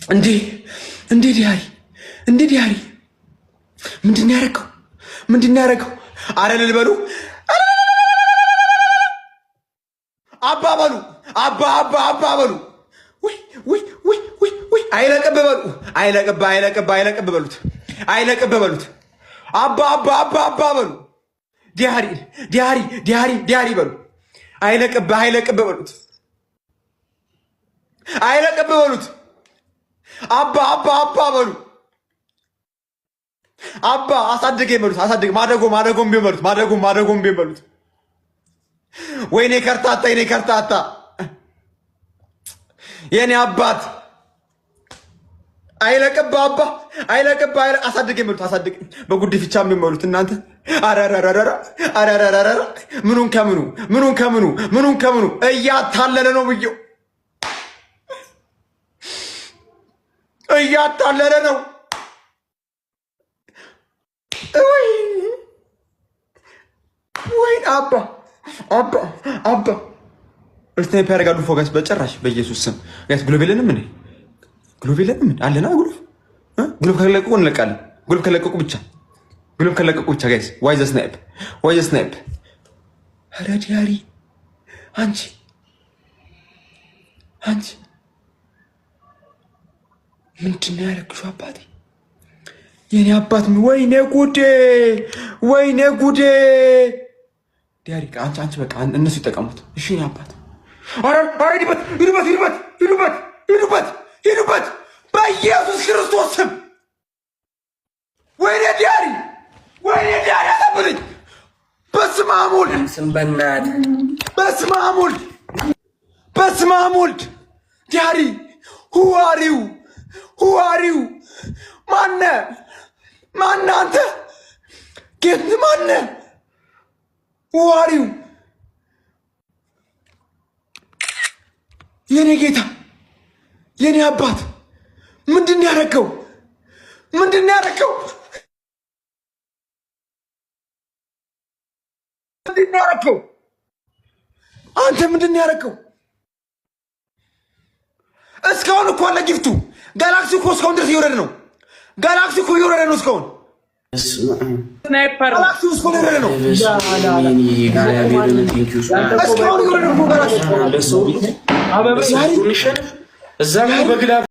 እንዴ እንዴ ዲያሪ፣ እንዴ ዲያሪ፣ ምንድን ነው ያደረገው? ምንድን ነው ያደረገው? አረ እልል በሉ፣ አባ በሉ፣ አባ አባ አባ በሉ። ውይ ውይ ውይ ውይ ውይ! አይለቅብ በሉ፣ አይለቅብ፣ አይለቅብ፣ አይለቅብ በሉት፣ አይለቅብ በሉት። አባ አባ አባ አባ በሉ። ዲያሪ፣ ዲያሪ፣ ዲያሪ፣ ዲያሪ በሉ። አይለቅብ፣ አይለቅብ በሉት፣ አይለቅብ በሉት። አባ አባ አባ በሉ። አባ አሳድገኝ በሉት። አሳድግ፣ ማደጎ ማደጎም ቢሆን በሉት። ማደጎ ማደጎም ቢሆን በሉት። ወይኔ ከርታታ፣ የኔ ከርታታ፣ የኔ አባት፣ አይለቅብ አባ፣ አይለቅብ፣ አሳድገኝ በሉት። አሳድግ፣ በጉዲፈቻ ቢሆን በሉት። እናንተ አረረረረ አረረረረ! ምኑን ከምኑ፣ ምኑን ከምኑ፣ ምኑን ከምኑ እያታለለ ነው ብዬው፣ እያታለለ ነው። ወይ ወይ አባ አባ አባ! Snipe ያደርጋሉ ፎጋስ በጭራሽ፣ በኢየሱስ ስም guys። Glove የለንም እንዴ? Glove የለንም አለና glove፣ glove ከለቀቁ እንለቃለን። Glove ከለቀቁ ብቻ፣ glove ከለቀቁ ብቻ guys። Why the snipe? Why the snipe? ኧረ ዲያሪ፣ አንቺ፣ አንቺ ምንድን ነው ያደረግሽው? አባቴ፣ የኔ አባት፣ ወይኔ ጉዴ፣ ወይኔ ጉዴ! ዲያሪ አንቺ፣ አንቺ በቃ እነሱ ይጠቀሙት። እሺ የኔ አባት። ኧረ ኧረ ሂዱበት፣ ሂዱበት፣ ሂዱበት፣ ሂዱበት፣ ሂዱበት፣ ሂዱበት በኢየሱስ ክርስቶስ ስም! ወይኔ ዲያሪ፣ ወይኔ ዲያሪ፣ አሳብልኝ። በስመ አብ ወልድ፣ ስም በእናትህ። በስመ አብ ወልድ፣ በስመ አብ ወልድ! ዲያሪ፣ who are you? Who are you? ማነ፣ ማነ አንተ? ጌት ማነ? Who are you? የኔ ጌታ፣ የኔ አባት፣ ምንድን ነው ያደረገው? ምንድን ነው ያደረገው? ምንድን ነው ያደረገው? አንተ ምንድን ነው ያደረገው? እስካሁን እኮ አለ gift ኡ። ጋላክሲ እኮ እስካሁን ድረስ እየወረደ ነው። ጋላክሲ እኮ እየወረደ ነው እስካሁን። Sniper። ጋላክሲ እስካሁን እየወረደ ነው። እስካሁን እየወረደ ነው ጋላክሲ። እዛ በ glove።